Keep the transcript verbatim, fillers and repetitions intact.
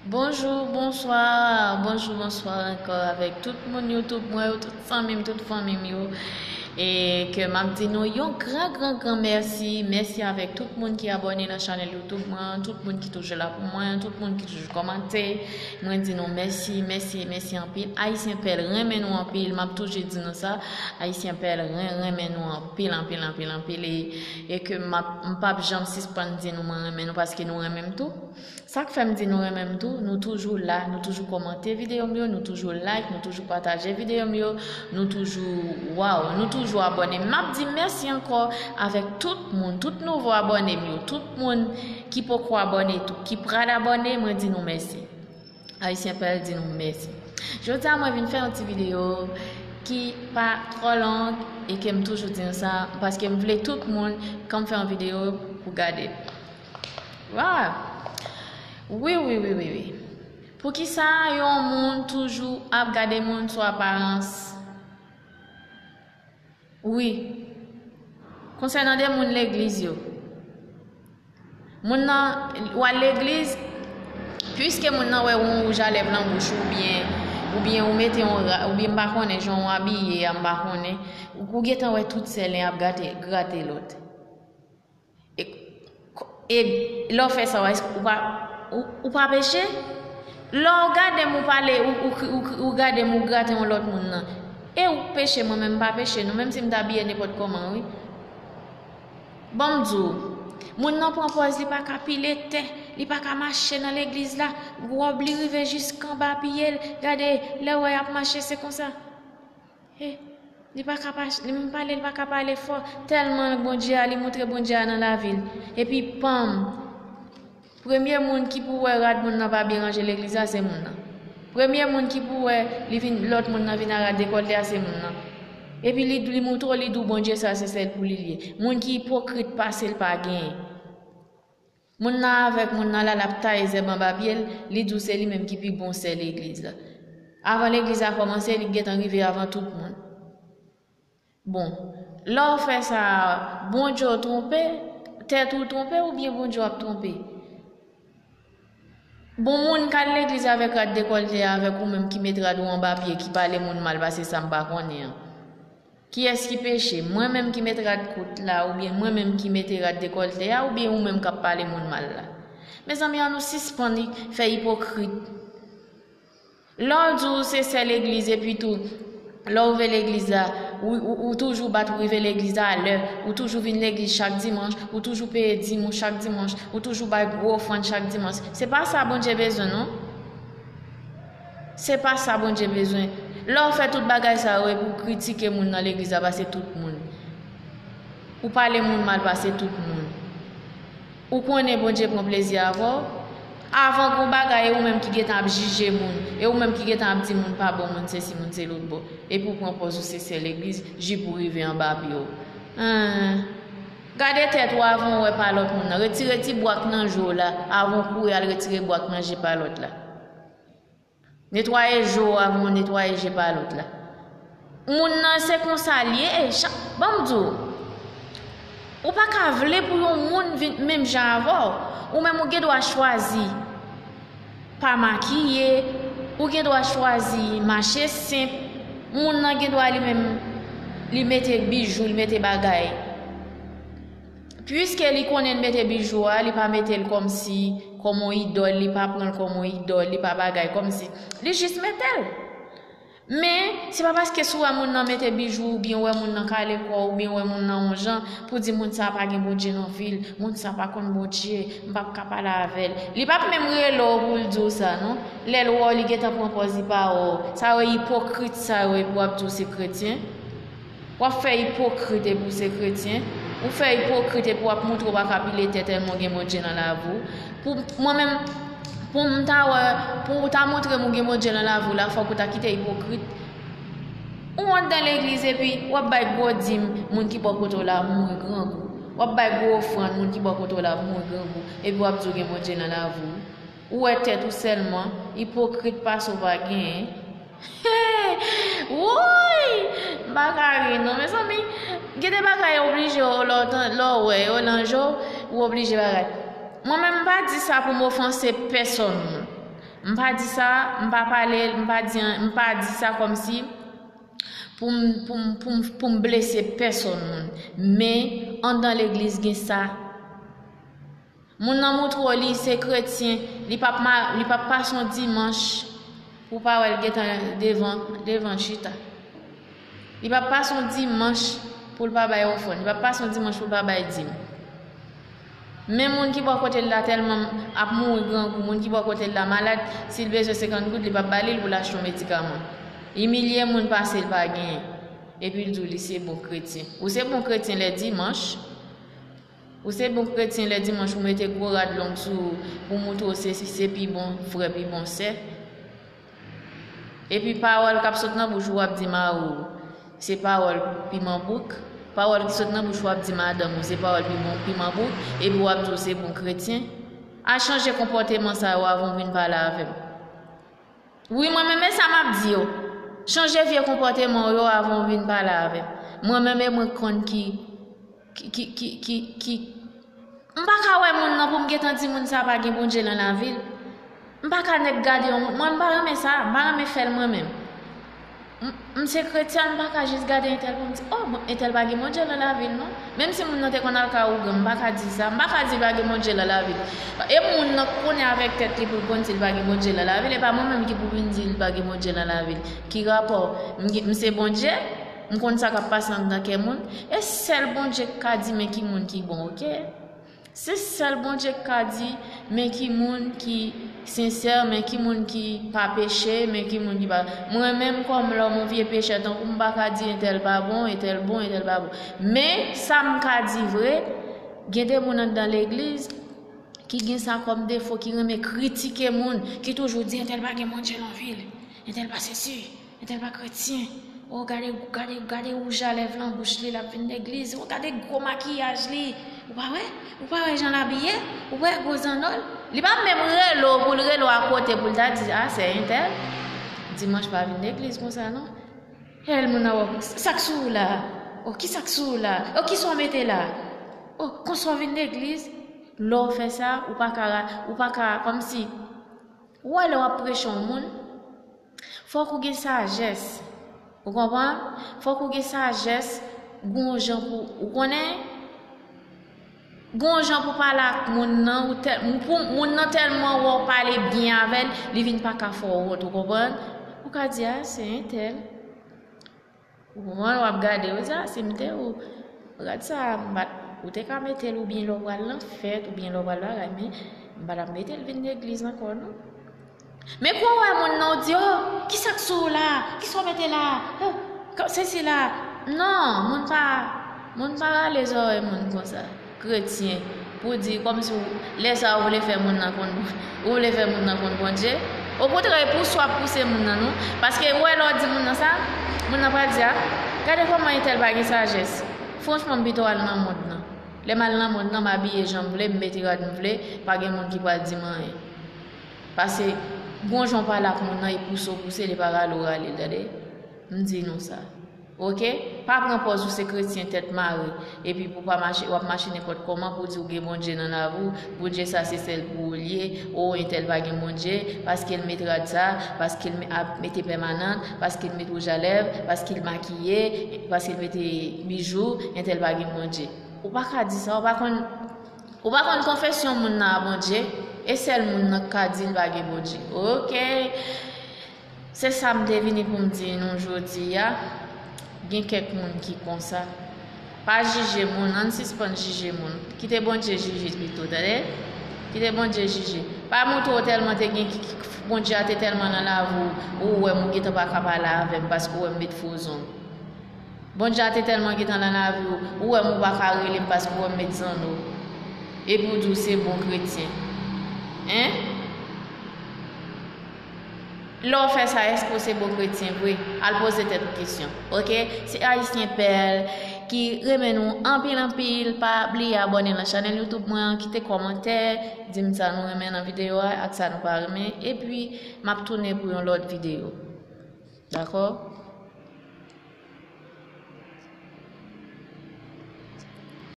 Bonjou, bonswa, bonjou, bonswa ankò avèk tout moun YouTube mwen yo, tout zanmi m, tout fanmi m yo. E ke m ap di nou yon gran, gran, gran mèsi. Mèsi avèk tout moun ki abòne nan chanèl YouTube mwen, tout moun ki toujou la pou mwen, tout moun ki toujou kòmante. Mwen di nou mèsi, mèsi, mèsi anpil. Ayisyen Pèl renmen nou anpil. M ap toujou di nou sa. Ayisyen Pèl ren-, renmen nou anpil, anpil, anpil, anpil. E, e ke m ap, m p ap janm sispann di nou mwen renmen nou paske nou renmen m tou. Sa k fè m di nou renmen m tou, nou toujou la, nou toujou kòmante videyo m yo, nou toujou like, nou toujou pataje videyo m yo, nou toujou, waw, nou toujou abòne. M ap di mèsi ankò avèk tout moun, tout nouvo abòne m yo, tout moun ki poko abòne tou, ki pral abòne, mwen di nou mèsi. Ayisyen Pèl di nou mèsi. Jodi a mwen vin fè yon ti videyo ki pa twò long e ke m toujou di nou sa, paske m vle tout moun, kan m fè yon videyo, pou gade l. Wa! Wi, wi, wi, wi, wi. Poukisa yon moun toujou ap gade moun sou aparans? Wi. Konsènan de moun legliz yo. Moun nan, w al legliz, piske moun nan wè w yon wouj a lèv nan bouch ou, oubyen, oubyen ou mete yon ra-, oubyen m pa konnen jan w abiye a, m pa konnen, ou, ou gentan wè tout sèlen ap gate, grate lòt. E, e lè w fè sa, èske ou pa, ou, ou pa peche? Lè w gade m, ou pale, ou, ou, ou, ou gade m, ou grate yon lòt moun nan. E ou k peche, mwen menm m pa peche, non, menm si m t abiye nenpòt kòman, wi. Ban m di w, moun nan pran pòz, li pa ka pile tè, li pa ka mache nan legliz la, wòb li rive jiskanba pye l, gade, lè w wè y ap mache, se konsa. He, li pa ka pa, li menm pale, li pa ka pale fò. Tèlman Bondye a, li moutre Bondye a nan lavi l. Epi, panm, premye moun ki pou wè rad moun nan pa byen ranje legliz la, se moun nan. Premye moun ki pou wè li vin, lòt moun nan vin a rad dekòlte a, se moun nan. Epi li, li moutre w, li di w Bondye sa se sèl pou li l ye. Moun ki ipokrit pase l pa genyen. Moun nan avèk moun nan la, l ap taye zèb anba pye l, li di w se li menm ki pi bon sè legliz la. Avan legliz la kòmanse, li gentan rive avan tout moun. Bon, lè w fè sa, Bondye w twonpe, tèt ou twonpe oubyen Bondye w ap twonpe? Bon, moun k al legliz avèk rad dekòlte a, avèk ou menm ki met rad ou anba pye, ki pale moun mal, pase sa m pa konnen an. Kiyès ki peche? Mwen menm ki met rad kout la, oubyen mwen menm ki mete rad dekòlte a, oubyen ou menm k ap pale moun mal la? Mezanmi, ann nou sispann fè ipokrit. Lè w di w se sè legliz, epi tou, lè w rive legliz la, ou, ou, ou toujou bat pou rive legliz la alè, ou toujou vin legliz chak dimanch, ou toujou peye dim ou chak dimanch, ou toujou bay gwo ofrann chak dimanch. Se pa sa Bondye bezwen, non. Se pa sa Bondye bezwen. Lè w fè tout bagay sa yo, epi w kritike moun nan legliz la pase tout moun. Ou pale moun mal pase tout moun. Ou konnen Bondye pran plezi avè w? Avan gon bagay, e ou menm ki gentan ap jije moun, e ou menm ki gentan ap di moun pa bon, moun sesi, moun se lòt bò. Epi w pran pòz ou se sè legliz, jip ou rive anba pye w. Hen. Gade tèt ou avan w wè pa lòt moun nan. Retire ti bwa k nan je w la, avan w kouri al retire bwa k nan je pa lòt la. Netwaye je w avan w netwaye je pa lòt la. Moun nan se konsa l ye, e cha-, ban m di w, ou pa ka vle pou yon moun vin menm jan avè w. Ou menm ou gen dwa chwazi pa makiye, ou gen dwa chwazi mache senp. Moun nan gen dwa li menm, li mete bijou, li mete bagay. Piske li konnen l mete bijou a, li pa mete l kòmsi, kòm yon idòl, li pa pran l kòm yon idòl, li pa bagay kòmsi. Li jis mete l. Men, se pa paske si w wè moun nan mete bijou, oubyen w wè moun nan kale kò, oubyen w wè moun nan yon jan, pou di moun sa a pa gen Bondye nan vi l, moun sa a pa konn Bondye, m p ap ka pale avè l. Li p ap menm rele w pou l di w sa, non. Lè l wè w, li gentan pran pòz li pa wè w. Sa yo ipokrit, sa yo, epi w ap di w se kretyen. W ap fè ipokrit epi w se kretyen. Ou fè ipokrit epi w ap montre w pa ka pile tè tèlman w gen Bondye nan lavi w. Pou mwen menm, pou m ta wè, pou w ta montre m ou gen Bondye nan lavi w la, fòk ou ta kite ipokrit. Ou anndan legliz epi w ap bay gwo dim, moun ki bò kote w la ap mouri grangou. W ap bay gwo ofrann, moun ki bò kote w la ap mouri grangou. Epi w ap di w gen Bondye nan lavi w. Ou wè tèt ou sèlman, ipokrit pase w pa genyen. Wouy! M pa ka ri non, mezanmi. Gen de bagay oblije w, lè w tan-, lè w wè yo nan je w, ou oblije bagay. Mwen menm, m pa di sa pou m ofanse pèsonn moun. M pa di sa, m pa pale, m pa di, m pa di sa kòmsi pou m, pou m, pou m, pou m blese pèsonn moun. Men, anndan legliz gen sa. Moun nan moutre w li se kretyen, li p ap ma-, li p ap pase yon dimanch pou w pa wè l gentan devan, devan chita. Li p ap pase yon dimanch pou l pa bay ofrann. Li p ap pase yon dimanch pou l pa bay dim. Men moun ki bò kote l la tèlman ap mouri grangou, moun ki bò kote l la malad, si l bezwen senkant goud, li p ap ba li l pou l achte yon medikaman. Imilye moun pase l pa genyen. Epi l di w li se bon kretyen. Ou se bon kretyen lè dimanch. Ou se bon kretyen lè dimanch ou mete gwo rad long sou ou pou moutre w se, se pi bon frè, pi bon sè. Epi pawòl k ap sot nan bouch ou, w ap di mari w se pawòl piman bouk. Pawòl ki sot nan bouch ou, w ap di madanm ou se pawòl piman, piman bouk. Epi w ap di w se bon kretyen. A chanje konpòteman sa yo avan w vin pale avè m. Wi, mwen menm e sa m ap di yo. Chanje vye konpòteman w yo avan w vin pale avè m. Mwen menm e mwen konn ki, ki, ki, ki, ki, ki M pa ka wè moun nan pou m gentan di moun sa pa gen Bondye nan lavi l. M pa ka nèk gade yon moun. Mwen, m pa renmen sa. M pa renmen fè l mwen menm. M, m se kretyèn, m pa ka jis gade entèl pou m di, "Oh, bon, entèl pa gen Bondye nan lavi l, non." Menm si moun nan te konn al kay ougan, m pa ka di sa. M pa ka di l pa gen Bondye nan lavi l. E moun nan konnen avèk tèt li pou l konn si l pa gen Bondye nan lavi l. E pa mwen menm ki pou vin di l pa gen Bondye nan lavi l. Ki rapò? M gen, m se Bondye? M konn sa k ap pase anndan kè moun. E sèl Bondye k ka di men ki moun ki bon, oke? Se sèl Bondye k ka di men ki moun ki sensè, men ki moun ki pa peche, men ki moun ki pa. Mwen menm kòm lòm, yon vye pechè tankou m, m pa ka di entèl pa bon, entèl bon, entèl pa bon. Men sa m ka di vre, gen de moun anndan legliz ki gen sa kòm defo, ki renmen kritike moun, ki toujou di entèl pa gen Bondye nan vi l, entèl pa sesi. Entèl pa kretyen. Oh, gade, gade, gade wouj a lèv lan bouch li, l ap vin legliz. Oh, gade gwo makiyaj li. Ou pa wè? Ou pa wè jan l abiye? Ou wè gwo zanno l? Li pa menm rele w pou l rele w akote pou l ta di, "Ah, sè entèl dimanch pa vin legliz konsa, non." Lè moun nan wè, "Sa k sou ou la? Oh, ki sa k sou ou la? Oh, ki sa w mete la? Oh, konsa w vin legliz?" Lè w fè sa, ou pa ka ra-, ou pa ka, kòmsi, ou wè lè w ap preche yon moun, Fòk ou gen sajès. Ou konprann? Fòk ou gen sajès, gon jan pou, ou konnen, gon jan pou pale ak moun nan, ou tèl, pou moun nan tèlman wè w pale byen avè l, li vin pa ka fè w wont, ou konprann? Ou ka di, "Ah, se entèl." Ou konprann? W ap gade, ou di, "Ah, si m te ou, rad sa a, m pa t, ou te ka mete l oubyen lè w pral nan fèt, oubyen lè w pral bagay, men m pa t ap mete l vin legliz ankò, non." Men kou w wè moun nan, ou di, "Oh, ki sa k sou ou la? Ki sa w mete la? Oh, sesi la." Non, moun pa, moun pa rale zòrèy moun konsa. Kretyen, pou di kòmsi w, lè sa a ou vle fè moun nan konn, ou vle fè moun nan konn Bondye. Okontrè, e pouse w ap pouse moun nan, non. Paske ou wè lè w di moun nan sa, moun nan pral di, "Ah, gade kòman entèl pa gen sajès. Franchman, m pito al nan mond nan. Lè m al nan mond nan, m abiye jan m vle, m mete rad m vle, pa gen moun ki pral di m anyen." Paske gon jan w pale ak moun nan, e pouse w pouse l, e pa rale w rale l, tande? M di nou sa. Oke? Pa pran pòz ou se kretyen tèt mare, epi pou pa mache, w ap mache nenpòt kòman pou di w gen Bondye nan lavi w. Bondye sa se sèl pou ou l ye. O, entèl pa gen Bondye, paske l met rad sa, paske l me-, ap mete pèmanan, paske l met wouj a lèv, paske l makiye, paske l mete bijou, entèl pa gen Bondye. Ou pa ka di sa, ou pa konn, ou pa konn konfesyon moun nan a Bondye, e sèl moun nan k ka di l pa gen Bondye. Oke? Se sa m te vini pou m di nou jodi a. Gen kèk moun ki konsa. Pa jije moun, ann sispann jije moun. Kite Bondye jije pito, tande? Kite Bondye jije. Pa montre w tèlman te gen ki, ki, Bondye a te tèlman nan lavi w, ou wè m, ou gentan pa ka pale avè m paske w wè m met fo zong. Bondye a te tèlman gentan nan lavi w, ou wè m, ou pa ka rele m paske w wè m met zanno. Epi w di w se bon kretyen. Hein? Lè w fè sa, èske w se bon kretyen vre? Al poze tèt ou kesyon, oke? Se Ayisyen Pèl ki renmen nou anpil, anpil. Pa bliye abòne nan chanèl YouTube mwen an, kite kòmantè, di m sa nou renmen nan videyo a ak sa nou pa renmen. Epi, m ap tounen pou yon lòt videyo. Dakò?